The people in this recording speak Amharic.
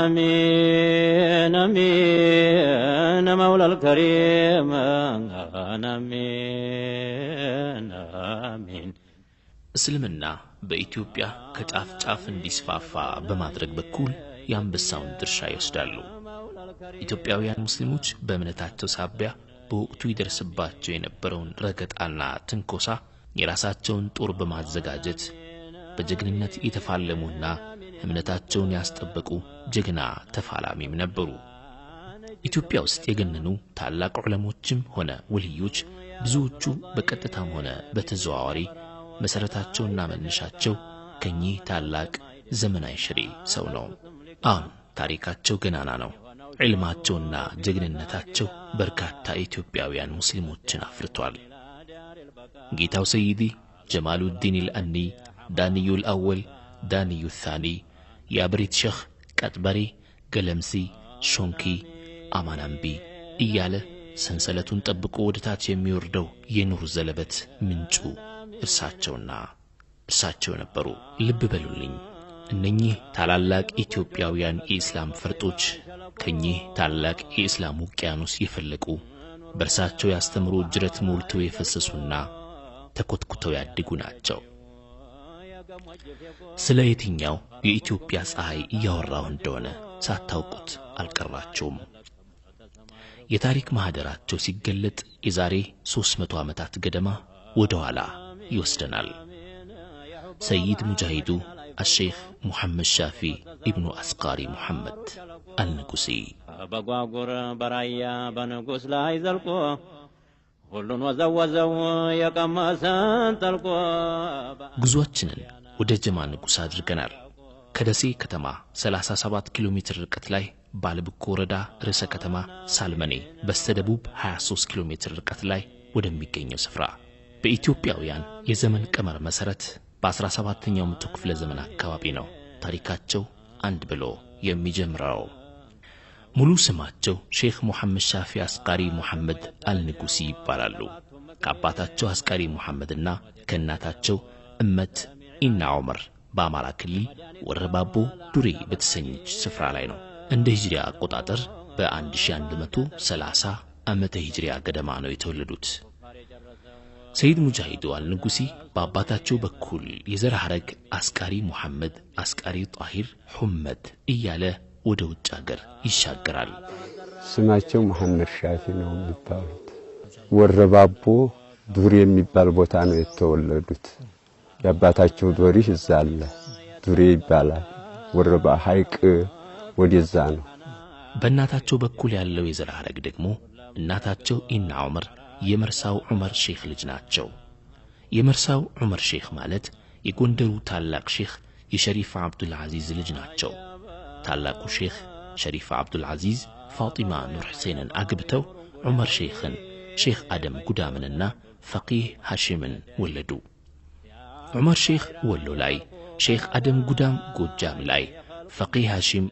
آمين آمين مولى الكريم آمين آمين። እስልምና በኢትዮጵያ ከጫፍ ጫፍ እንዲስፋፋ በማድረግ በኩል የአንበሳውን ድርሻ ይወስዳሉ። ኢትዮጵያውያን ሙስሊሞች በእምነታቸው ሳቢያ በወቅቱ ይደርስባቸው የነበረውን ረገጣና ትንኮሳ የራሳቸውን ጦር በማዘጋጀት በጀግንነት የተፋለሙና እምነታቸውን ያስጠበቁ ጀግና ተፋላሚም ነበሩ። ኢትዮጵያ ውስጥ የገነኑ ታላቅ ዑለሞችም ሆነ ወልዮች ብዙዎቹ በቀጥታም ሆነ በተዘዋዋሪ መሰረታቸውና መነሻቸው ከኚህ ታላቅ ዘመናዊ ሽሬ ሰው ነው። አሁን ታሪካቸው ገናና ነው። ዒልማቸውና ጀግንነታቸው በርካታ ኢትዮጵያውያን ሙስሊሞችን አፍርቷል። ጌታው ሰይዲ፣ ጀማሉዲን አልአኒ፣ ዳንዩል አወል፣ ዳንዩ ታኒ፣ የአብሬት ሸኽ፣ ቀጥበሬ፣ ገለምሲ፣ ሾንኪ፣ አማናምቢ እያለ ሰንሰለቱን ጠብቆ ወደ ታች የሚወርደው የኑር ዘለበት ምንጩ እርሳቸውና እርሳቸው ነበሩ። ልብ በሉልኝ፣ እነኚህ ታላላቅ ኢትዮጵያውያን የኢስላም ፈርጦች ከኚህ ታላቅ የኢስላም ውቅያኖስ የፈለቁ፣ በእርሳቸው ያስተምሮ ጅረት ሞልተው የፈሰሱና ተኮትኩተው ያደጉ ናቸው። ስለ የትኛው የኢትዮጵያ ፀሐይ እያወራሁ እንደሆነ ሳታውቁት አልቀራቸውም። የታሪክ ማህደራቸው ሲገለጥ የዛሬ 300 ዓመታት ገደማ ወደ ኋላ ይወስደናል። ሰይድ ሙጃሂዱ አልሼኽ ሙሐመድ ሻፊ ኢብኑ አስቃሪ ሙሐመድ አልንጉሲ። በጓጉር በራያ በንጉስ ላይ ዘልቆ ሁሉን ወዘወዘው የቀመሰን ጠልቆ። ጉዟችንን ወደ ጀማ ንጉሥ አድርገናል። ከደሴ ከተማ 37 ኪሎ ሜትር ርቀት ላይ ባልብኮ ወረዳ ርዕሰ ከተማ ሳልመኔ በስተደቡብ 23 ኪሎ ሜትር ርቀት ላይ ወደሚገኘው ስፍራ በኢትዮጵያውያን የዘመን ቀመር መሰረት በ17ኛው መቶ ክፍለ ዘመን አካባቢ ነው ታሪካቸው አንድ ብሎ የሚጀምረው። ሙሉ ስማቸው ሼኽ ሙሐመድ ሻፊ አስቃሪ ሙሐመድ አልንጉሲ ይባላሉ። ከአባታቸው አስቃሪ ሙሐመድና ከእናታቸው እመት ኢና ዑመር በአማራ ክልል ወረባቦ ዱሬ በተሰኘች ስፍራ ላይ ነው እንደ ሂጅሪያ አቆጣጠር በ1130 ዓመተ ሂጅሪያ ገደማ ነው የተወለዱት። ሰይድ ሙጃሂዱ አልንጉሲ በአባታቸው በኩል የዘር ሐረግ አስቃሪ ሙሐመድ፣ አስቃሪ ጣሂር፣ ሑመድ እያለ ወደ ውጭ ሀገር ይሻገራል። ስማቸው መሐመድ ሻፊ ነው የሚባሉት። ወረባቦ ዱሬ የሚባል ቦታ ነው የተወለዱት። የአባታቸው ዶሪህ እዛ አለ፣ ዱሬ ይባላል። ወረባ ሐይቅ ወደዛ ነው። በእናታቸው በኩል ያለው የዘር ሐረግ ደግሞ እናታቸው ኢና ዑመር የመርሳው ዑመር ሼኽ ልጅ ናቸው። የመርሳው ዑመር ሼኽ ማለት የጎንደሩ ታላቅ ሼኽ የሸሪፍ አብዱልዓዚዝ ልጅ ናቸው። ታላቁ ሼኽ ሸሪፍ አብዱልዓዚዝ ፋጢማ ኑር ሁሴንን አግብተው ዑመር ሼኽን፣ ሼኽ አደም ጉዳምንና ፈቂህ ሐሺምን ወለዱ። ዑመር ሼኽ ወሎ ላይ፣ ሼኽ አደም ጉዳም ጎጃም ላይ፣ ፈቂህ ሐሺም